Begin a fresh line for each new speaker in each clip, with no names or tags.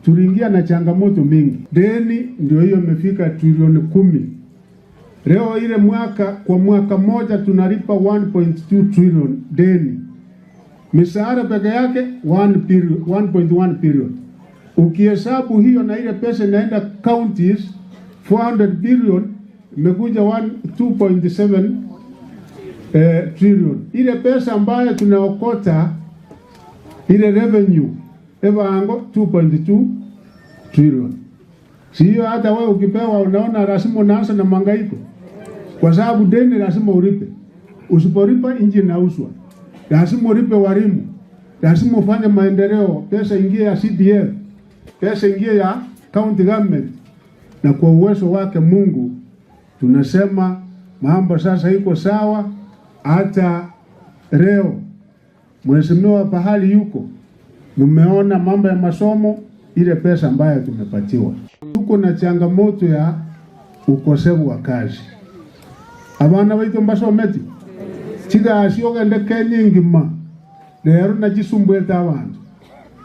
Tuliingia na changamoto mingi. Deni ndio hiyo imefika trilioni 10. Leo ile mwaka kwa mwaka moja tunalipa 1.2 trillion deni. Mishahara peke yake 1.1 billion. Ukihesabu hiyo na ile pesa inaenda counties 400 billion, imekuja 2.7 trillion. Ile pesa ambayo tunaokota ile revenue evango 2.2 trillion. Sio hata wewe ukipewa unaona lazima unaanza na mangaiko. Kwa sababu deni lazima ulipe. Usipolipa nchi inauzwa. Lazima ulipe walimu. Lazima ufanye maendeleo, pesa ingie ya CDF, pesa ingie ya county government. Na kwa uwezo wake Mungu tunasema mambo sasa iko sawa. Hata leo mheshimiwa pahali yuko, mmeona mambo ya masomo, ile pesa ambayo tumepatiwa. Tuko na changamoto ya ukosefu wa kazi. Abana baitu mbasometi chigasi ogende Kenya ngima lero nachisumbwete abantu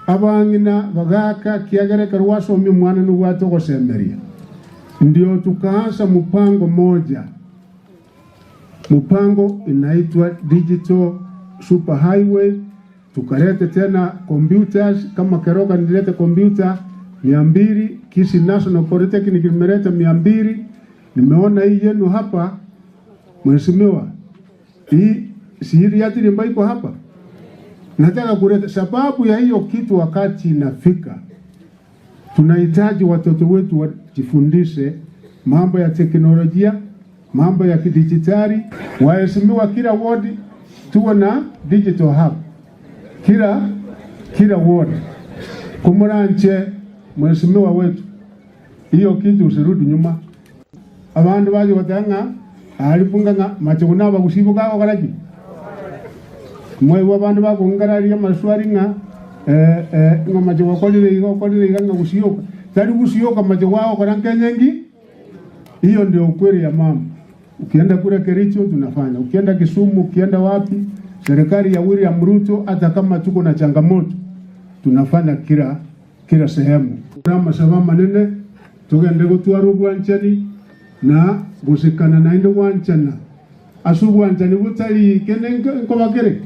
abang'ina bagaka kiagereka rwasomi mwana nugwatogosemeria. Ndio tukaanza mpango moja, mpango inaitwa Digital Super Highway. Tukalete tena computers kama Keroka nilete kompyuta 200, Kisii National Polytechnic nimeleta 200. Nimeona hii yenu hapa mheshimiwa, hii siri ya tirimba iko hapa. Nataka kuleta sababu ya hiyo kitu. Wakati inafika, tunahitaji watoto wetu wajifundishe mambo ya teknolojia, mambo ya kidijitali. Waheshimiwa, kila ward tuwe na digital hub, kila ward kumuranche. Mheshimiwa wetu, hiyo kitu usirudi nyuma. Abandu baje batanga alipunga nga machuguna bagusibo kago karaji mwe abandu bakungararia maswali nga nga machugo kolire igo kolire iga nga gusioka tari gusioka machugo wao kora Kenya. Hiyo ndio ukweli ya mama. Ukienda kule Kericho tunafanya, ukienda Kisumu, ukienda wapi, serikali ya William Ruto, hata kama tuko na changamoto tunafanya kila sehemu. Masaba manene tugende gutwara ubwanchani na gusikana na inde gwanchana asu bwanchani butari kene nkobakere.